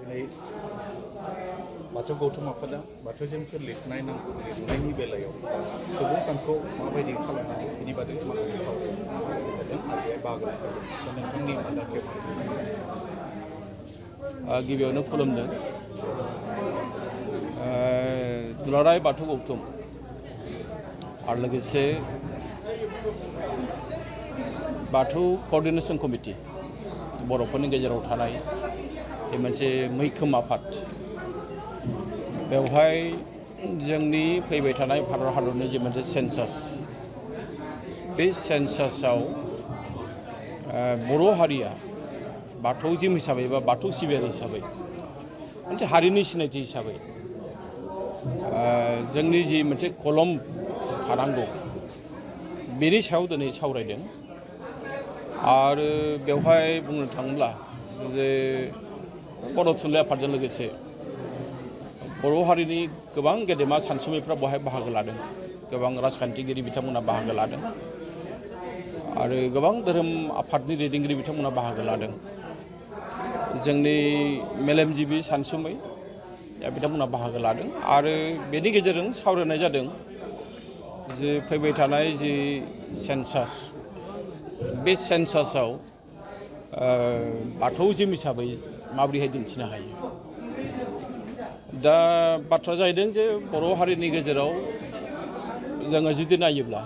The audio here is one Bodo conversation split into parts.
दिनै बाथौ गौथुम आफादा बाथौजोंफोर लिरनायनि बेलायाव सुबुं सानखौ माबायदि खालामनानै बिनि बादै माखासे सावरायनाय जादों आरो बे बाहागो दा नोंथांनि मोनदांथियाव गिबियावनो खुलुमदों दुलाराय बाथौ गौथुम आरो लोगोसे बाथौ क'र्डिनेशन कमिटि बर'फोरनि गेजेराव थानाय बे मोनसे मैखोम आफाद बेवहाय जोंनि फैबाय थानाय भारत हादरनि जे मोनसे सेन्सास बे सेन्सासाव बर' हारिया बाथौजिम हिसाबै बा बाथौ सिबियारि हिसाबै मोनसे हारिनि सिनायथि हिसाबै जोंनि जि मोनसे कलम थानांगौ बेनि सायाव दिनै सावरायदों आरो बेवहाय बुंनो थाङोब्ला जे बर' थुनलाइ आफादजों लोगोसे बर' हारिनि गोबां गेदेमा सानसुमैफ्रा बेवहाय बाहागो लादों गोबां राजखान्थिगिरि बिथांमोना बाहागो लादों आरो गोबां धोरोम आफादनि दैदेनगिरि बिथांमोना बाहागो लादों जोंनि मेलेमजिबि सानसुमै बिथांमोना बाहागो लादों आरो बेनि गेजेरजों सावरायनाय जादों जे फैबाय थानाय जि सेन्सास बे सेन्सासाव बाथौजिम हिसाबै माबोरैहाय दिन्थिनो हायो दा बाथ्रा जाहैदों जे बर' हारिनि गेजेराव जोङो जुदि नायोब्ला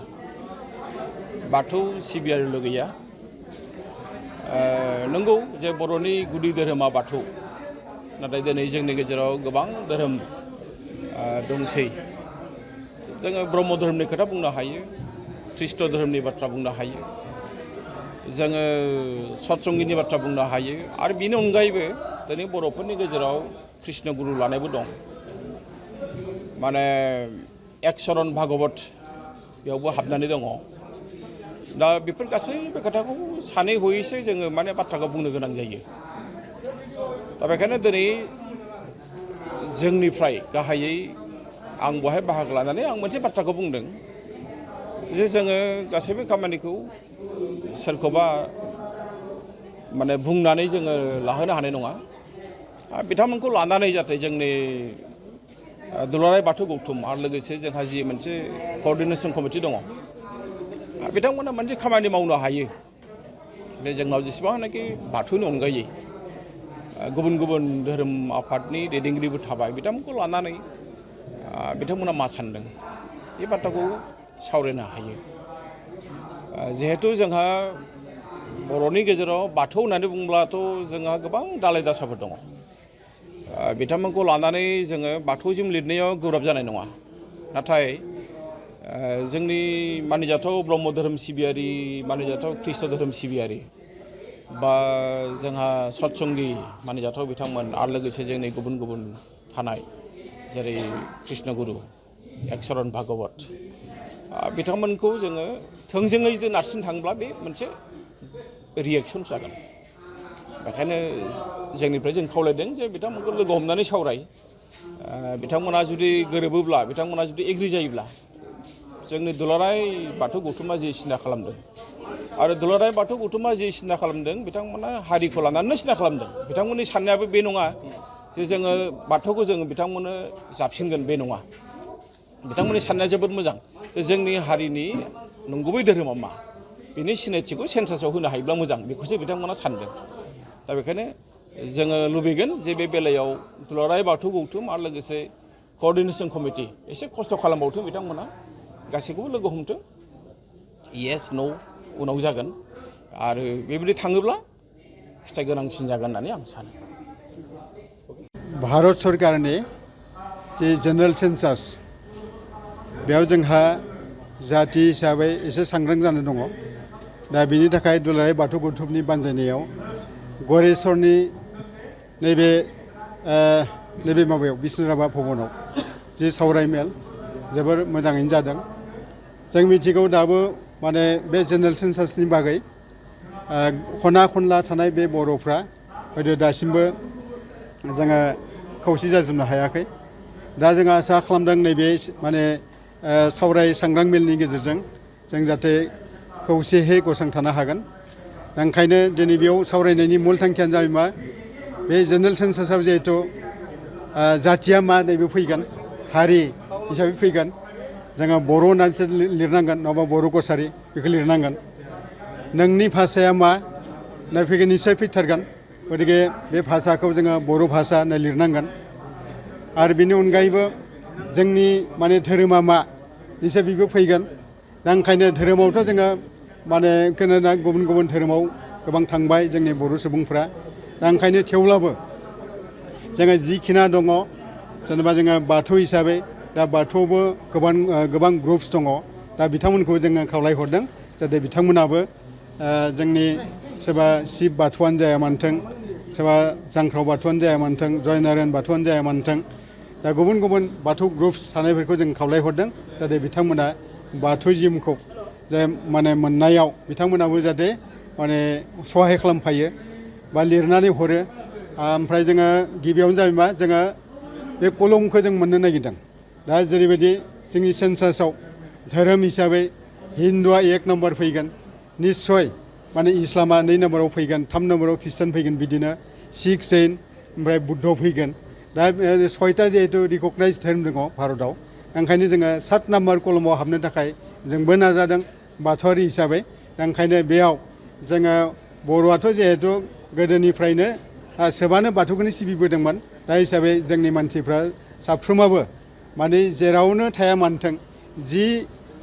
बाथौ सिबियारिल' गैया नंगौ जे बर'नि गुदि धोरोमा बाथौ नाथाय दिनै जोंनि गेजेराव गोबां धोरोम दंसै जोङो ब्रह्म धोरोमनि खोथा बुंनो हायो ख्रीष्ट धोरोमनि बाथ्रा बुंनो हायो जोङो सतसंगिनि बाथ्रा बुंनो हायो आरो बेनि अनगायैबो दिनै बर'फोरनि गेजेराव कृष्ण गुरु लानायबो दं माने एकचरन भागवत बेयावबो हाबनानै दङ दा बेफोर गासैबो खोथाखौ सानै हयैसो जोङो माने बाथ्राखौ बुंनो गोनां जायो दा बेखायनो दिनै जोंनिफ्राय गाहायै आं बहाय बाहागो लानानै आं मोनसे बाथ्राखौ बुंदों जे जोङो गासैबो खामानिखौ सोरखौबा माने बुंनानै जोङो लाहोनो हानाय नङा बिथांमोनखौ लानानै जाहाथे जोंनि दुलाराय बाथौ गौथुम आरो लोगोसे जोंहा जि मोनसे क'र्डिनेशन कमिटि दङ बिथांमोना मोनसे खामानि मावनो हायो बे जोंनाव जेसेबांनाखि बाथौनि अनगायै गुबुन गुबुन धोरोम आफादनि दैदेनगिरिबो थाबाय बिथांमोनखौ लानानै बिथांमोना मा सानदों बे बाथ्राखौ सावरायनो हायो जिहेथु जोंहा बर'नि गेजेराव बाथौ होननानै बुंब्लाथ' जोंहा गोबां दालाय दासाफोर दङ बिथांमोनखौ लानानै जोङो बाथौजिम लिरनायाव गोब्राब जानाय नङा नाथाय जोंनि मानिजाथाव ब्रह्म धोरोम सिबियारि मानिजाथाव ख्रीष्ट धोरोम सिबियारि बा जोंहा सतसंगि मानिजाथाव बिथांमोन आरो लोगोसे जोंनि गुबुन गुबुन थानाय जेरै कृष्ण गुरु एकचरन भागवत बिथांमोनखौ जोङो थोंजोङै जुदि नारसिन थाङोब्ला बे मोनसे रिएक्सन जागोन बेखायनो जोंनिफ्राय जों खावलायदों जे बिथांमोनखौ लोगो हमनानै सावराय बिथांमोना जुदि गोरोबोब्ला बिथांमोना जुदि एग्रि जायोब्ला जोंनि दुलाराय बाथौ गौथुमा जि सिन्था खालामदों आरो दुलाराय बाथौ गौथुमा जि सिन्था खालामदों बिथांमोना हारिखौ लानानैनो सिन्था खालामदों बिथांमोननि साननायाबो बे नङा जे जोङो बाथौखौ जोङो बिथांमोननो जाबसिनगोन बे नङा बिथांमोननि साननाया जोबोद मोजां जोंनि हारिनि नंगुबै धोरोमा मा बेनि सिनायथिखौ सेन्सासाव होनो हायोब्ला मोजां बेखौसो बिथांमोना सानदों दा बेखायनो जोङो लुबैगोन जे बे बेलायाव दुलाराय बाथौ गौथुम आरो लोगोसे क'र्डिनेशन कमिटि एसे खस्थ' खालामबावथों बिथांमोना गासैखौबो लोगो हमथों येस न' उनाव जागोन आरो बेबायदि थाङोब्ला फिथाइ गोनांसिन जागोन होननानै आं सानो भारत सरकारनि जे जेनेरेल सेन्सास बेयाव जोंहा जाथि हिसाबै एसे सांग्रां जाना दङ दा बिनि थाखाय दुलाराय बाथौ गौथुमनि बानजायनायाव गरेस्वरनि नैबे माबायाव बिष्णुराभा भबनाव जि सावरायमेल जोबोर मोजाङैनो जादों जों मिथिगौ दाबो माने बे जेनेरेल सेन्सासनि बागै खना खनला थानाय बे बर'फ्रा हयथ' दासिमबो जोङो खौसे जाजोबनो हायाखै दा जों आसा खालामदों नैबे माने सावराय सांग्रां मेलनि गेजेरजों जों जाहाथे खौसेयै गसंथानो हागोन दा ओंखायनो दिनै बेयाव सावरायनायनि मुल थांखियानो जाबाय मा बे जेनेरेल सेन्सासाव जिहेथु जाथिया मा नैबे फैगोन हारि हिसाबै फैगोन जोङो बर' होननानैसो लिरनांगोन नङाबा बर' कसारि बेखौ लिरनांगोन नोंनि भाषाया मा नै फैगोन निस्सय फैथारगोन गतिके बे भाषाखौ जोङो बर' भाषा होनना लिरनांगोन आरो बेनि अनगायैबो जोंनि माने धोरोमा मा निस्सय बेबो फैगोन दा ओंखायनो धोरोमावथ' जोङो माने खोनाना गुबुन गुबुन धोरोमाव गोबां थांबाय जोंनि बर' सुबुंफ्रा दा ओंखायनो थेवब्लाबो जोङो जिखिना दङ जेनेबा जोङो बाथौ हिसाबै दा बाथौआवबो गोबां ग्रुप्स दङ दा बिथांमोनखौ जोङो खावलायहरदों जाहाथे बिथांमोनाबो जोंनि सोरबा शिब बाथौआनो जाया मानोथों सोरबा जांख्राव बाथौआनो जाया मानोथों जयनारायण बाथौआनो जाया मानोथों दा गुबुन गुबुन बाथौ ग्रुप्स थानायफोरखौ जों खावलायहरदों जाहाथे बिथांमोना बाथौइज्मखौ जे माने मोननायाव बिथांमोनाबो जाहाथे माने सहाय खालामफायो बा लिरनानै हरो ओमफ्राय जोङो गिबियावनो जाबाय मा जोङो बे कलमखौ जों मोननो नागिरदों दा जेरैबायदि जोंनि सेन्सासाव धोरोम हिसाबै हिन्दुआ 1 नम्बर फैगोन निस्सय माने इस्लामा 2 नम्बराव फैगोन 3 नम्बराव ख्रिस्टान फैगोन बिदिनो सिख जैन ओमफ्राय बुद्ध फैगोन दा 6टा जिहेतु रिकगनाइज धोरोम दङ भारताव ओंखायनो जोङो 7 नम्बर कलमाव हाबनो थाखाय जोंबो नाजादों बाथौआरि हिसाबै दा ओंखायनो बेयाव जोङो बर'आथ' जिहेतु गोदोनिफ्रायनो सोबानो बाथौखौनो सिबिबोदोंमोन दा हिसाबै जोंनि मानसिफ्रा साफ्रोमाबो माने जेरावनो थाया मानोथों जि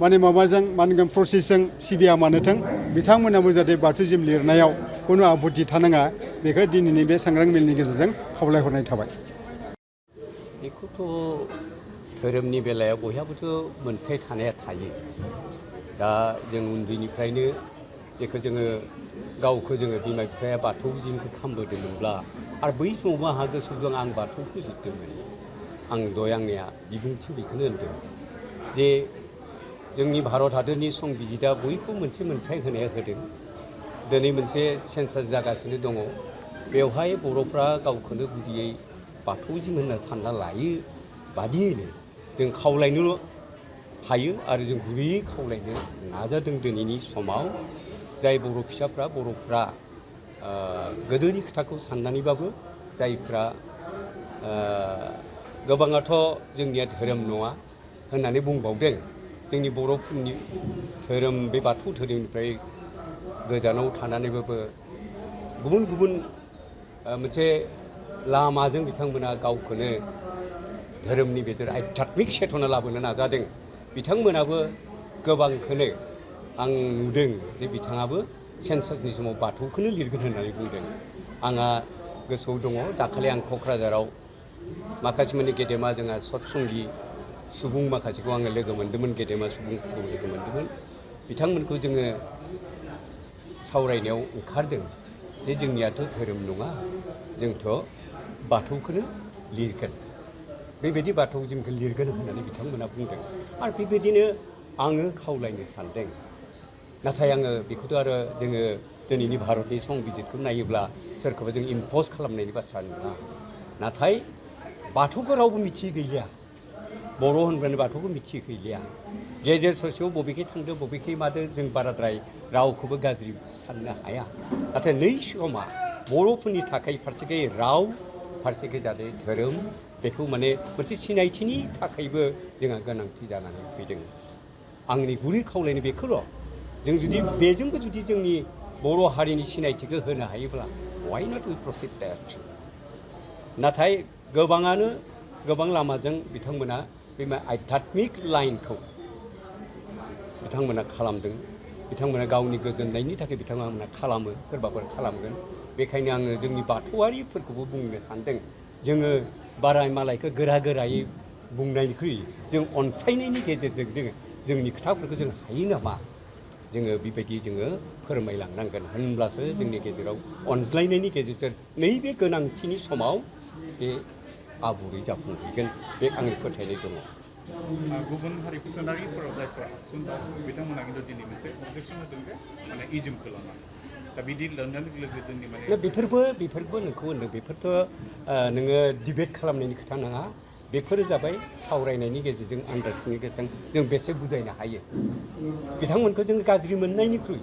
माने माबाजों मानगोन प्रसेसजों सिबिया मानोथों बिथांमोनाबो जाहाथे बाथौइज्म लिरनायाव खुनु आपत्ति थानाङा बेखौ दिनैनि बे सांग्रां मेलनि गेजेरजों खावलायहरनाय थाबाय बेखौथ' धोरोमनि बेलायाव बयहाबोथ' मोनथाय थानाया थायो दा जों उन्दैनिफ्रायनो जेखौ जोङो गावखौ जोङो बिमा बिफाया बाथौइज्मखौ खालामबोदोंमोनब्ला आरो बै समावबो आंहा गोसोआव दं आं बाथौखौ लिरदोंमोन आं दय आंनिया बिबुंथि बेखौनो होनदों जे जोंनि भारत हादरनि संबिजिदा बयखौबो मोनसे मोनथाय होनाया होदों दिनै मोनसे सेन्सास जागासिनो दङ बेवहाय बर'फ्रा गावखौनो गुदियै बाथौइज्म होनना सानना लायो बादियैनो जों खावलायनो हायो आरो जों गुरैयै खावलायनो नाजादों दिनैनि समाव जाय बर' फिसाफ्रा बर'फ्रा गोदोनि खोथाखौ साननानैबाबो जायफ्रा गोबाङाथ' जोंनिया धोरोम नङा होननानै बुंबावदों जोंनि बर'फोरनि धोरोम बे बाथौ धोरोमनिफ्राय गोजानाव थानानैबाबो गुबुन गुबुन मोनसे लामाजों बिथांमोना गावखौनो धोरोमनि बेदर आध्यात्मिक चेतना लाबोनो नाजादों बिथांमोनाबो गोबांखौनो आं नुदों जे बिथाङाबो सेन्सासनि समाव बाथौखौनो लिरगोन होननानै बुंदों आंहा गोसोआव दङ दाखालि आं क'क्राझाराव माखासे माने गेदेमा जोंहा सत्संगि सुबुं माखासेखौ आङो लोगो मोन्दोंमोन गेदेमा सुबुंफोरखौ लोगो मोन्दोंमोन बिथांमोनखौ जोङो सावरायनायाव ओंखारदों जे जोंनियाथ' धोरोम नङा जोंथ' बाथौखौनो लिरगोन बेबायदि बाथौइज्मखौ लिरगोन होननानै बिथांमोना बुंदों आरो बेबायदिनो आङो खावलायनो सानदों नाथाय आङो बेखौथ' आरो जोङो दिनैनि भारतनि संबिजितखौ नायोब्ला सोरखौबा जों इम्प'ज खालामनायनि बाथ्रा नङा नाथाय बाथौखौ रावबो मिथियै गैलिया बर' होनब्लानो बाथौखौ मिथियै गैलिया गेजेर ससेयाव बबेखै थांदो बबेखै मादो जों बाराद्राय रावखौबो गाज्रि साननो हाया नाथाय नै समा बर'फोरनि थाखाय फारसेखै राव फारसेखै जादों धोरोम बेखौ माने मोनसे सिनायथिनि थाखायबो जोंहा गोनांथि जानानै फैदों आंनि गुरै खावलायनाय बेखौल' जों जुदि बेजोंबो जुदि जोंनि बर' हारिनि सिनायथिखौ होनो हायोब्ला वाइ नट उइ प्रसिड दैट नाथाय गोबाङानो गोबां लामाजों बिथांमोना बे आध्यात्मिक लाइनखौ बिथांमोना खालामदों बिथांमोना गावनि गोजोननायनि थाखाय बिथांमोना खालामो सोरबाफोर खालामगोन बेखायनो आङो जोंनि बाथौआरिफोरखौबो बुंनो सानदों जोङो बारा मालायखौ गोरा गोरायै बुंनायनिख्रुइ जों अनसायनायनि गेजेरजों जोंनि खोथाफोरखौ जों हायो नामा जोङो बेबायदि जोङो फोरमायलांनांगोन होनब्लासो जोंनि गेजेराव अनज्लायनायनि गेजेरजों नैबे गोनांथिनि समाव बे आबुङै जाफुंहैगोन बे आंनि फोथायनाय दङ गुबुन हारि मिसनारिफोराव जायफोरा जोंबा बिथांमोना खिन्थु दिनै मोनसे अबजेक्सन होदों जे माने इजमखौ लानानै दा बिदि लोंनाय लोगो जोंनि माने बेफोरबो नोंखौ होनदों बेफोरथ' नोङो डिबेट खालामनायनि खोथा नङा बेफोरो जाबाय सावरायनायनि गेजेरजों आन्दारस्टेन्डिंनि गेजेरजों जों बेसे बुजायनो हायो बिथांमोनखौ जों गाज्रि मोननायनिख्रुइ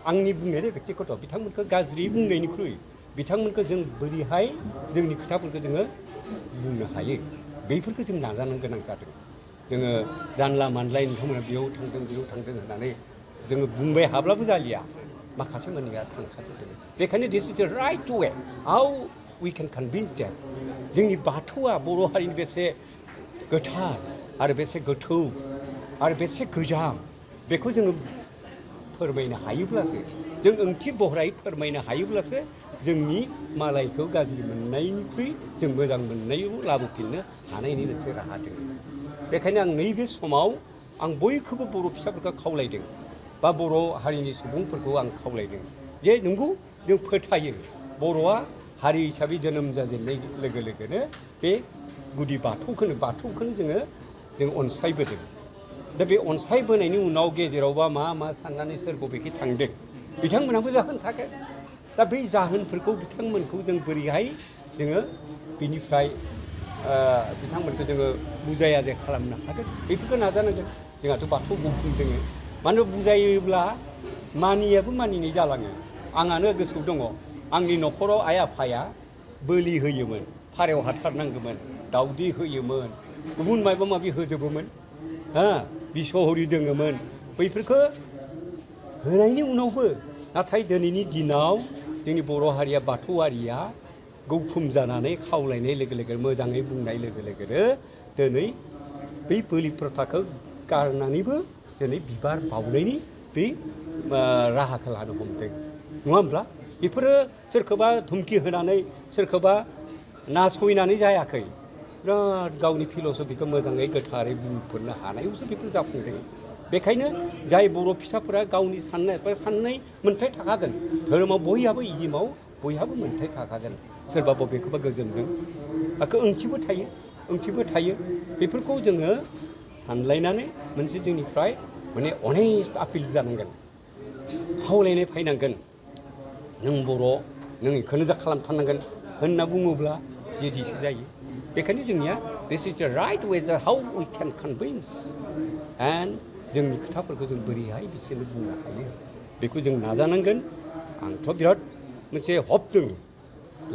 आंनि बुंनाय बेक्तिगत बिथांमोनखौ गाज्रि बुंनायनिख्रुइ बिथांमोनखौ जों बोरैहाय जोंनि खोथाफोरखौ जोङो बुंनो हायो बेफोरखौ जों नाजानो गोनां जादों जोङो जानला मानलाय नोंथांमोना बेयाव थांदों होननानै जोङो बुंबाय हाब्लाबो जालिया माखासे मानसिया थांखाजोबदों बेखायनो this is the right way how we can convince them जोंनि बाथौआ बर' हारिनि बेसे गोथार आरो बेसे गोथौ आरो बेसे गोजाम बेखौ जोङो फोरमायनो हायोब्लासो जों ओंथि बहरायै फोरमायनो हायोब्लासो जोंनि मालायखौ गाज्रि मोननायनिख्रुइ जों मोजां मोननायाव लाबोफिननो हानायनि मोनसे राहा दङ बेखायनो आं नैबे समाव आं बयखौबो बर' फिसाफोरखौ खावलायदों बा बर' हारिनि सुबुंफोरखौ आं खावलायदों जे नंगौ जों फोथायो बर'आ हारि हिसाबै जोनोम जाजेननाय लोगो लोगोनो बे गुदि बाथौखौनो जों अनसायबोदों दा बे अनसायबोनायनि उनाव गेजेरावबा मा साननानै सोर बबेखि थांदों बिथांमोनहाबो जाहोन थागोन दा बै जाहोनफोरखौ बिथांमोनखौ जों बोरैहाय जोङो बिनिफ्राय बिथांमोनखौ जोङो बुजायाजे खालामनो हागोन बेफोरखौ नाजानांगोन जोंहाथ' बाथौ गौथुम दोङो मानो बुजायोब्ला मानियाबो मानिनाय जालाङो आंहानो गोसोआव दङ आंनि न'खराव आइ आफाया बोलि होयोमोन फारौ हाथारनांगौमोन दाउदै होयोमोन गुबुन माबा माबि होजोबोमोन बिसहरि दोङोमोन बैफोरखौ होनायनि उनावबो नाथाय दिनैनि दिनाव जोंनि बर' हारिया बाथौआरिया गौथुम जानानै खावलायनाय लोगो लोगो मोजाङै बुंनाय लोगो लोगोनो दिनै बै बोलि प्रथाखौ गारनानैबो दिनै बिबार बावनायनि बे राहाखौ लानो हमदों नङा होमब्ला बेफोरो सोरखौबा धुमखि होनानै सोरखौबा नासयनानै जायाखै बिराद गावनि फिल'सफिखौ मोजाङै गोथारै बुंफोरनो हानायावसो बेफोर जाफुंदों बेखायनो जाय बर' फिसाफोरा गावनि साननाय मोन्थाय थाखागोन धोरोमाव बयहाबो इजिमाव बयहाबो मोन्थाय थाखागोन सोरबा बबेखौबा गोजोनदों ओंथिबो थायो बेफोरखौ जोङो सानलायनानै मोनसे जोंनिफ्राय माने अनेस्ट आपिल जानांगोन हावलायनाय फैनांगोन नों बर' नों बेखौनो जा खालामथारनांगोन होनना बुङोब्ला जेदिसो जायो बेखायनो जोंनिया this is the right way how we can convince and जोंनि खोथाफोरखौ जों बोरैहाय बिसोरनो बुंनो हायो बेखौ जों नाजानांगोन आंथ' बिराद मोनसे हप दङ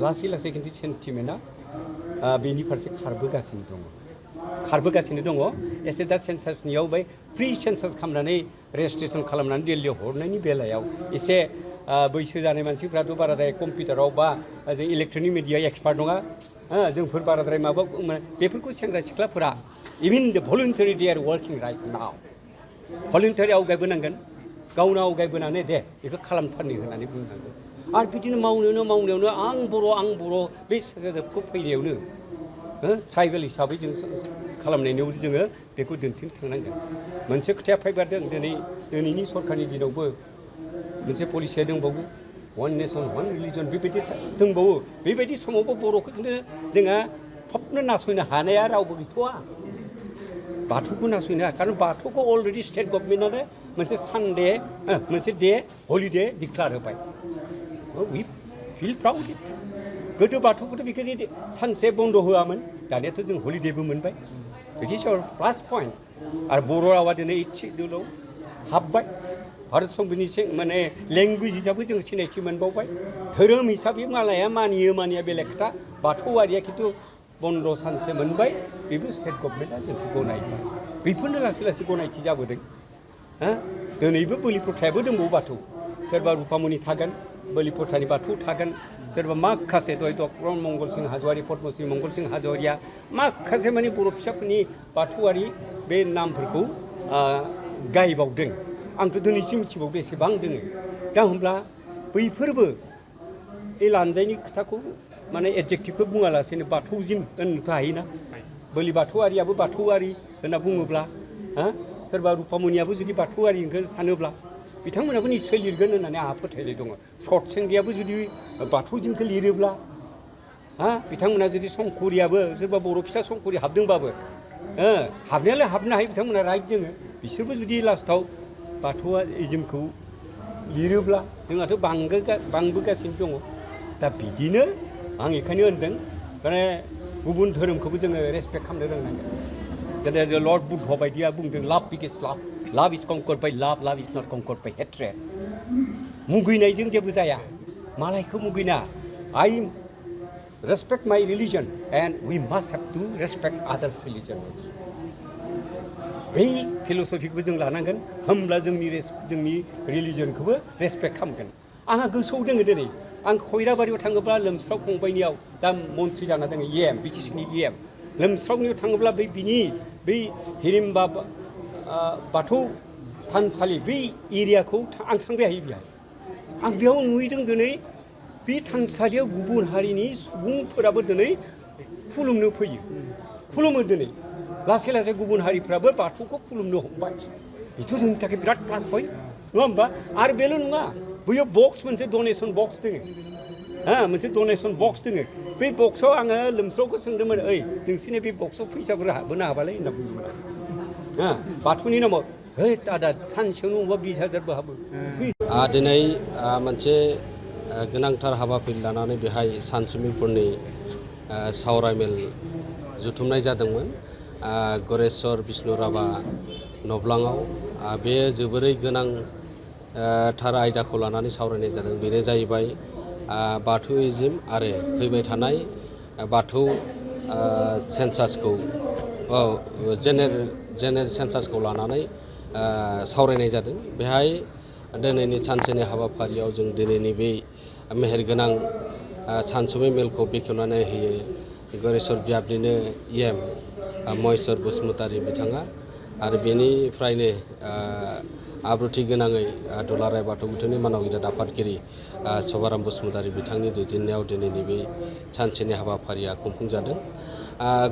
लासै खिन्थु सेन्टिमेन्टआ बेनि फारसे खारबोगासिनो दङ एसे दा सेन्सासनियाव बै प्रि सेन्सास खालामनानै रेजिस्ट्रेसन खालामनानै दिल्लीयाव हरनायनि बेलायाव एसे बैसो जानाय मानसिफ्राथ' बाराद्राय कम्पिउटाराव बा जों इलेक्ट्रनिक मिडिया एक्सपार्ट नङा जोंफोर बाराद्राय माबा बेफोरखौ सेंग्रा सिख्लाफोरा even the volunteer they are working right now volunteer आवगायबोनांगोन गावनो आवगायबोनानै दे बेखौ खालामथारनो होननानै बुंनांगोन आरो बिदिनो मावनायावनो आं बर' बे सोदोबखौ फैनायावनो ट्राइबेल हिसाबै जों खालामनायाव जोङो बेखौ दिन्थिनो थांनांगोन मोनसे खोथाया फैबादों दिनैनि सरकारनि दिनावबो मोनसे पलिसिया दंबावो वान नेसन वान रिलिजन बेबायदि दंबावो बेबायदि समावबो बर'खौनो जोंहा फबनो नासयनो हानाया रावबो गैथ'वा बाथौखौ नासयनो हाया खारन बाथौखौ अलरेडि स्टेट गभर्नमेन्टआनो मोनसे सानडे मोनसे डे हलिडे डिक्लार होबाय वी फिल प्राउड इट गोदो बाथौखौथ' बेखायनो सानसे बन्द होआमोन दानियाथ' जों हलिडेबो मोनबाय it is our plus point आरो बर' रावा दिनै 8 सिड्युलाव हाबबाय भारत संबिधाननि माने लेंगुवेज हिसाबै जों सिनायथि मोनबावबाय धोरोम हिसाबै मालाया मानिया बेलेग खोथा बाथौआरिया खिन्थु बन्द सानसे मोनबाय बेबो स्टेट गभर्नमेन्टआ जोंखौ गनायबाय बेफोरनो लासै गनायथि जाबोदों दिनैबो बोलि प्रथायाबो दंबावो बाथौ सोरबा रुपामनि थागोन बोलि प्रथानि बाथौ थागोन सोरबा माखासे दहाय डक्टर मंगल सिं हाज'वारि पद्मश्री मंगल सिं हाज'वारिया माखासे माने बर' फिसाफोरनि बाथौआरि बे नामफोरखौ गायबावदों आंथ' दिनैसिम मिथिबावदो एसेबां दोङो दा होमब्ला बैफोरबो बे लानजायनि खोथाखौ माने एडजेक्टिभखौ बुङालासेनो बाथौजिम होननोथ' हायोना बोलि बाथौआरियाबो बाथौआरि होनना बुङोब्ला सोरबा रुपामनियाबो जुदि बाथौआरिखौ सानोब्ला बिथांमोनाबो निस्सय लिरगोन होननानै आंहा फोथायनाय दङ सतसेंगियाबो जुदि बाथौजिमखौ लिरोब्ला बिथांमोना जुदि संकरियाबो सोरबा बर' फिसा संकरि हाबदोंबाबो हाबनायालाय हाबनो हायो बिथांमोना राइट दोङो बिसोरबो जुदि लास्टआव बाथौआरिजिमखौ लिरोब्ला जोंहाथ' बांबोगासिनो दङ दा बिदिनो आं बेखायनो होनदों माने गुबुन धोरोमखौबो जोङो रेसपेक्ट खालामनो रोंनांगोन जेरै लर्ड बुद्ध बायदिया बुंदों लाभ बिगेस्ट लाभ इज कनकर्ड बाय लाभ is not conquered bye hatred मुगैनायजों जेबो जाया मालायखौ मुगैना I respect my religion and we must have to respect other religion. बै फिल'सफिखौबो जों लानांगोन होमब्ला जोंनि रिलिजनखौबो रेसपेक्ट खालामगोन आंहा गोसोआव दोङो दिनै आं खैराबारियाव थाङोब्ला लोमस्राव फंबायनियाव दा मन्थ्रि जाना दङ EM BTCनि EM लोमस्रावनियाव थाङोब्ला बै हिरिम्बा बाथौ थानसालि बै एरियाखौ आं थांबाय हायो बेहाय आं बेयाव नुहैदों दिनै बे थानसालियाव गुबुन हारिनि सुबुंफोराबो दिनै खुलुमनो फैयो खुलुमो दिनै लासै लासै गुबुन हारिफ्राबो बाथौखौ खुलुमनो हमबाय बेथ' जोंनि थाखाय बिराद प्लास पइन्ट नङा होमबा आरो बेल' नङा बैयाव बक्स मोनसे डनेसन बक्स दङ मोनसे डनेसन बक्स दङ बे बक्सआव आङो लोमस्रावखौ सोंदोंमोन ओइ नोंसिनि बे बक्सआव फैसाफोर हाबोनो हाबालाय होनना बुंदोंमोन बाथौनि नामाव है दादा सानसेयावनो अबा 20,000बो हाबो दिनै मोनसे गोनांथार हाबाफारि लानानै बेहाय सानसुमैफोरनि सावरायमेल जुथुमनाय जादोंमोन गरेस्वर बिष्णु राभा नब्लाङाव बे जोबोरै गोनांथार आयदाखौ लानानै सावरायनाय जादों बेनो जाहैबाय बाथौइज्म आरो फैबाय थानाय बाथौ सेन्सासखौ जेनेरेल सेन्सासखौ लानानै सावरायनाय जादों बेहाय दिनैनि सानसेनि हाबाफारियाव जों दिनैनि बे मेहेरगोनां सानसुमै मेलखौ बेखेवनानै होयो गरेस्वर बियाबनिनो EM महेस्वर बसुमतारी बिथाङा आरो बेनिफ्रायनो आब्रुथि गोनाङै दुलाराय बाथौ बोथोरनि मानगिरि आफादगिरि सभाराम बसुमतारी बिथांनि दैदेननायाव दिनैनि बे सानसेनि हाबाफारिया खुंफुंजादों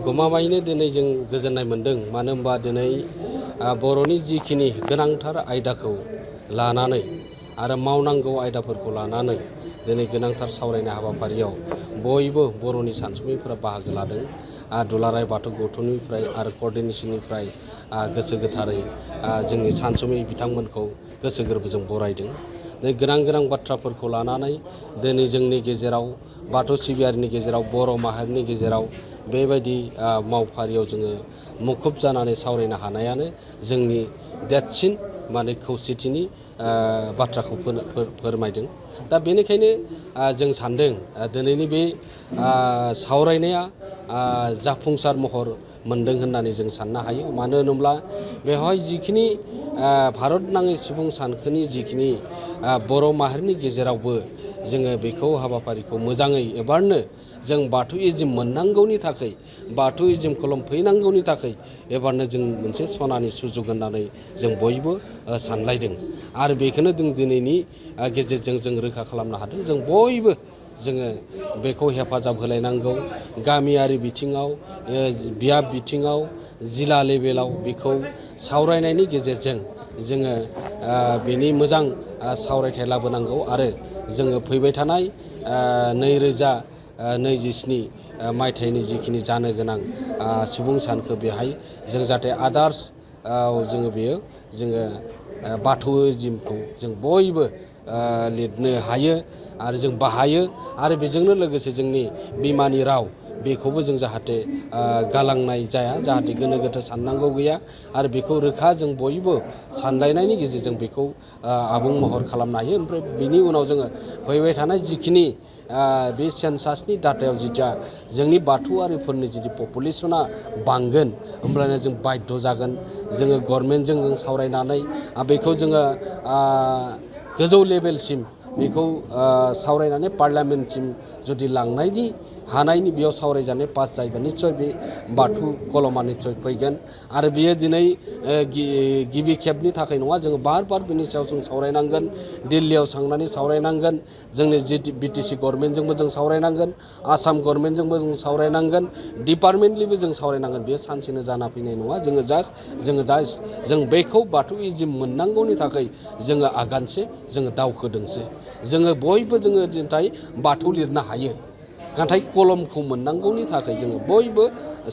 गमामायैनो दिनै जों गोजोननाय मोन्दों मानो होनबा दिनै बर'नि जिखिनि गोनांथार आयदाखौ लानानै आरो मावनांगौ आयदाफोरखौ लानानै दिनै गोनांथार सावरायनाय हाबाफारियाव बयबो बर'नि सानसुमैफोरा बाहागो लादों दुलाराय बाथौ गौथुमनिफ्राय आरो कर्डिनेसननिफ्राय गोसो गोथारै जोंनि सानसुमै बिथांमोनखौ गोसो गोरबोजों बरायदों गोनां बाथ्राफोरखौ लानानै दिनै जोंनि गेजेराव बाथौ सिबियारिनि गेजेराव बर' माहारिनि गेजेराव बेबायदि मावफारियाव जोङो मुखुब जानानै सावरायनो हानायानो जोंनि देरसिन माने खौसेथिनि बाथ्राखौ फोरमायदों दा बेनिखायनो जों सान्दों दिनैनि बे सावरायनाया जाफुंसार महर मोन्दों होननानै जों साननो हायो मानो होनोब्ला बेवहाय जिखिनि भारत नाङै सुबुं सानखोनि जिखिनि बर' माहारिनि गेजेरावबो जोङो बेखौ हाबाफारिखौ मोजाङै एबारनो जों बाथौइज्म मोननांगौनि थाखाय बाथौइज्म खुलुमफैनांगौनि थाखाय एबारनो जों मोनसे सनानि सुजुग होननानै जों बयबो सानलायदों आरो बेखौनो जों दिनैनि गेजेरजों जों रोखा खालामनो हादों जों बयबो जोङो बेखौ हेफाजाब होलायनांगौ गामियारि बिथिङाव बियाब बिथिङाव जिल्ला लेभेलाव बेखौ सावरायनायनि गेजेरजों जोङो बेनि मोजां सावरायथाय लाबोनांगौ आरो जोङो फैबाय थानाय 2027 मायथाइनि जिखिनि जानो गोनां सुबुं सानखो बेहाय जों जाहाथे आदार्स जोङो बाथौइज्मखौ जों बयबो लिरनो हायो आरो जों बाहायो आरो बेजोंनो लोगोसे जोंनि बिमानि राव बेखौबो जों जाहाथे गालांनाय जाया जाहाथे गोनो गोथो साननांगौ गैया आरो बेखौ रोखा जों बयबो सानलायनायनि गेजेरजों बेखौ आबुं महर खालामनो हायो ओमफ्राय बिनि उनाव जोङो फैबाय थानाय जिखिनि बे सेन्सासनि डाटायाव जिथिया जोंनि बाथौआरिफोरनि जुदि पपुलेसना बांगोन होमब्लानो जों बाध्य जागोन जोङो गभर्नमेन्टजों जों सावरायनानै बेखौ जोङो गोजौ लेभेलसिम बेखौ सावरायनानै पार्लियामेन्टसिम जुदि लांनायनि हानायनि बेयाव सावरायजानाय पास जायोबा निस्सय बे बाथौ कलमा निस्सय फैगोन आरो बेयो दिनै गिबि खेबनि थाखाय नङा जोङो बार बेनि सायाव जों सावरायनांगोन दिल्लीयाव थांनानै सावरायनांगोन जोंनि BTC गभर्नमेन्टजोंबो जों सावरायनांगोन आसाम गभर्नमेन्टजोंबो जों सावरायनांगोन डिपार्टमेन्टलिबो जों सावरायनांगोन बेयो सानसेनो जाना फैनाय नङा जोङो दा जों बेखौ बाथौइज्म मोननांगौनि थाखाय जोङो आगानसे जोङो दावखोदोंसो जोङो बयबो जोङो दिनै बाथौ लिरनो हायो नाथाय कलमखौ मोननांगौनि थाखाय जोङो बयबो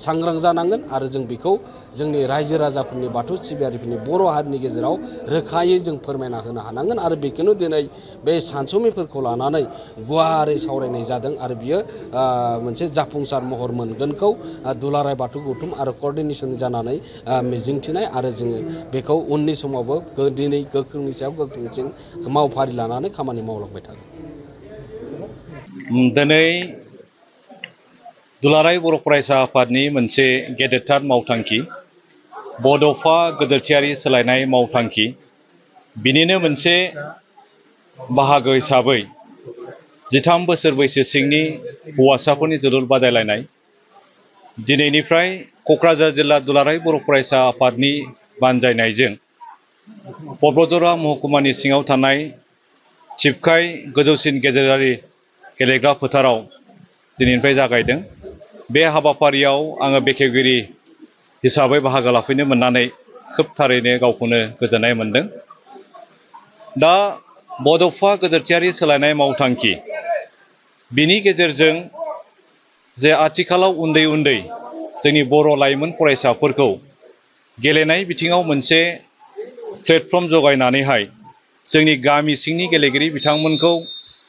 सांग्रां जानांगोन आरो जों बेखौ जोंनि रायजो राजाफोरनि बाथौ सिबियारिफोरनि बर' हारिनि गेजेराव रोखायै जों फोरमायना होनो हानांगोन आरो बेखौनो दिनै बे सानसुमैफोरखौ लानानै गुवारै सावरायनाय जादों आरो बियो मोनसे जाफुंसार महर मोनगोनखौ दुलाराय बाथौ गौथुम आरो कर्डिनेसन जानानै मिजिंथिनाय आरो जोङो बेखौ उननि समावबो दिनै गोख्रोंनि सायाव गोख्रोंसिन मावफारि लानानै खामानि मावलांबाय थागोन दिनै दुलाराय बर' फरायसा आफादनि मोनसे गेदेरथार मावथांखि बड'फा गोदोरथियारि सोलायनाय मावथांखि बिनिनो मोनसे बाहागो हिसाबै 13 बोसोर बैसो सिंनि हौवासाफोरनि जोलुर बादायलायनाय दिनैनिफ्राय क'क्राझार जिल्ला दुलाराय बर' फरायसा आफादनि बानजायनायजों पबजरा महकुमानि सिङाव थानाय थिपकाय गोजौसिन गेजेरारि गेलेग्रा फोथाराव दिनैनिफ्राय जागायदों। बे हाबाफारियाव आङो बेखेवगिरि हिसाबै बाहागो लाफैनो मोननानै खोब थारैनो गावखौनो गोजोननाय मोनदों। दा बड'फा गोदोरथियारि सोलायनाय मावथांखि बिनि गेजेरजों जे आथिखालाव उन्दै उन्दै जोंनि बर' लाइमोन फरायसाफोरखौ गेलेनाय बिथिङाव मोनसे प्लेटफर्म जगायनानैहाय जोंनि गामि सिंनि गेलेगिरि बिथांमोनखौ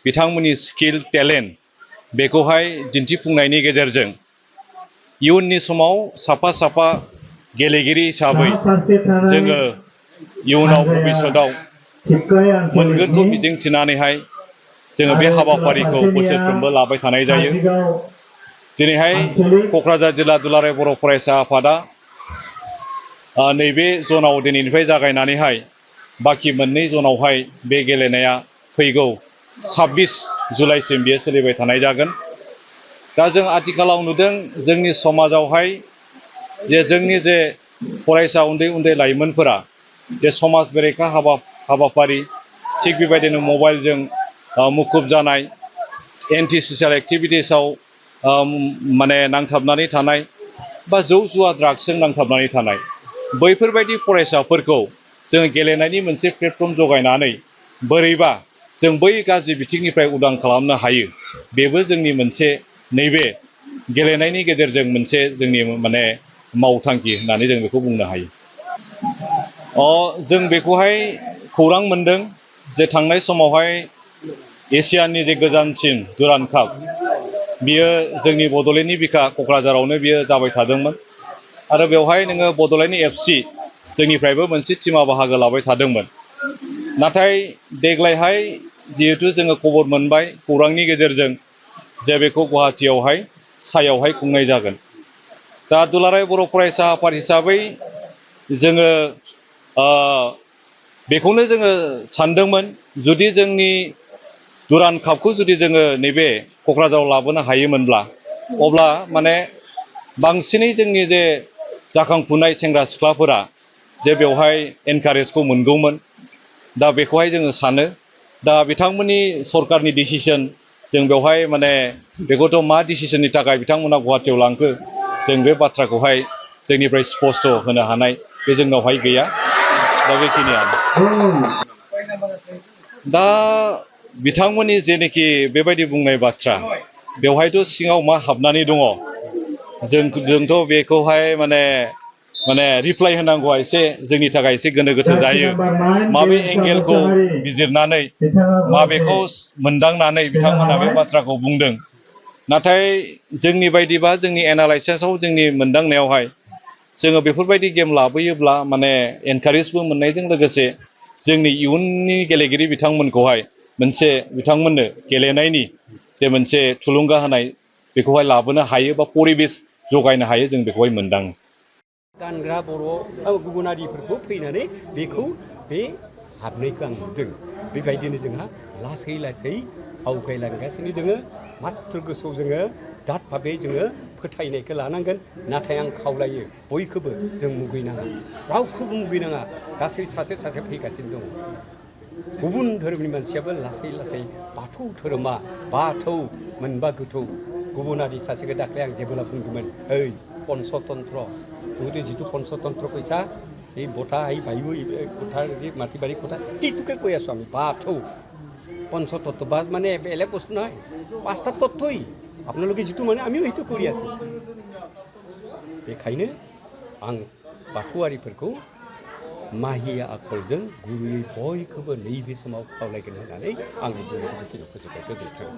बिथांमोननि स्किल टेलेन्ट बेखौहाय दिन्थिफुंनायनि गेजेरजों इयुननि समाव साफा साफा गेलेगिरि हिसाबै जोङो इयुनाव भबिष्यतआव मोनगोनखौ मिजिंथिनानैहाय जोङो बे हाबाफारिखौ बोसोरफ्रोमबो लाबाय थानाय जायो। दिनैहाय क'क्राझार जिल्ला दुलाराय बर' फरायसा आफादा नैबे जनाव दिनैनिफ्राय जागायनानैहाय बाखि मोननै जनावहाय बे गेलेनाया फैगौ 26 जुलाइसिम बियो सोलिबाय थानाय जागोन। दा जों आथिखालाव नुदों जोंनि समाजावहाय जे जोंनि जे फरायसा उन्दै उन्दै लाइमोनफोरा जे समाज बेरेखा हाबाफारि थिग बेबायदिनो मबाइलजों मुखुब जानाय एन्टि ससियेल एक्टिभिटिसाव माने नांथाबनानै थानाय बा जौ जुवा ड्राग्सजों नांथाबनानै थानाय बैफोरबायदि फरायसाफोरखौ जों गेलेनायनि मोनसे प्लेटफर्म जगायनानै बोरैबा जों बै गाज्रि बिथिंनिफ्राय उदां खालामनो हायो बेबो जोंनि मोनसे नैबे गेलेनायनि गेजेरजों मोनसे जोंनि माने मावथांखि होननानै जों बेखौ बुंनो हायो। जों बेखौहाय खौरां मोनदों जे थांनाय समावहाय एसियानि जे गोजामसिन दुरान्ड काप बियो जोंनि बड'लेण्डनि बिखा क'क्राझारावनो बियो जाबाय थादोंमोन आरो बेवहाय नोङो बड'लेण्ड FC जोंनिफ्रायबो मोनसे टिमा बाहागो लाबाय थादोंमोन। नाथाय देग्लायहाय जिहेतु जोङो खबर मोनबाय खौरांनि गेजेरजों जे बेखौ गुवाहाटीयावहाय सायावहाय खुंनाय जागोन। दा दुलाराय बर' फरायसा आफाद हिसाबै जोङो बेखौनो जोङो सानदोंमोन जुदि जोंनि दुरान्ड कापखौ जुदि जोङो नैबे क'क्राझाराव लाबोनो हायोमोनब्ला अब्ला माने बांसिनै जोंनि जे जाखांफुनाय सेंग्रा सिख्लाफोरा जे बेवहाय एनकारेजखौ मोनगौमोन। दा बेखौहाय जोङो सानो दा बिथांमोननि सरकारनि डिसिसन जों बेवहाय माने बेखौथ' मा डिसिसननि थाखाय बिथांमोना गुवाहाटीयाव लांखो जों बे बाथ्राखौहाय जोंनिफ्राय स्पष्ट होनो हानाय बे जोंनावहाय गैया। दा बेखिनियानो दा बिथांमोननि जेनोखि बेबायदि बुंनाय बाथ्रा बेवहायथ' सिङाव मा हाबनानै दङ जोंथ' बेखौहाय माने रिप्लाइ होनांगौआ एसे जोंनि थाखाय एसे गोनो गोथो जायो। माबे एंगेलखौ बिजिरनानै माबेखौ मोनदांनानै बिथांमोना बे बाथ्राखौ बुंदों। नाथाय जोंनि बायदिबा जोंनि एनालाइसिसाव जोंनि मोनदांनायावहाय जोङो बेफोरबायदि गेम लाबोयोब्ला माने एनकारेजबो मोननायजों लोगोसे जोंनि इयुननि गेलेगिरि बिथांमोनखौहाय मोनसे बिथांमोननो गेलेनायनि जे मोनसे थुलुंगा होनाय बेखौहाय लाबोनो हायो बा परिबेस जगायनो हायो जों बेखौहाय मोनदाङो। गानग्रा बर' गुबुनारिफोरखौ फैनानै बेखौ बे हाबनायखौ आं नुदों। बेबायदिनो जोंहा लासै लासै आवगायलांगासिनो दोङो। माथ्र गोसोआव जोङो दाद भाबै जोङो फोथायनायखौ लानांगोन। नाथाय आं खावलायो बयखौबो जों मुगैनाङा, रावखौबो मुगैनाङा। गासै सासे सासे फैगासिनो दङ। गुबुन धोरोमनि मानसियाबो लासै लासै बाथौ धोरोमा बाथौ मोनबा गोथौ गुबुनारि सासेखौ दाख्लै आं जेबोला बुंदोंमोन ओइ पन्चतन्त्र नोंथो जिथु पन्चतन्त्र কৈছা এই বটা এই ভাইব কোঠাৰ যে মাটিবাৰী কোঠা এইটোকে কৈ আছোঁ আমি বাথৌ পঞ্চতত্ত্ব বাছ মানে বেলেগ বস্তু নহয়, 5টা তত্ত্বই আপোনালোকে যিটো মানে আমিও সেইটো কৰি আছোঁ। बेखायनो आं बाथौआरिफोरखौ माहिया आखलजों गुरुयै बयखौबो नैबे समाव खावलायगोन होननानै आंनि बुंनायखौ फोजोबबाय। गोजोन्थों।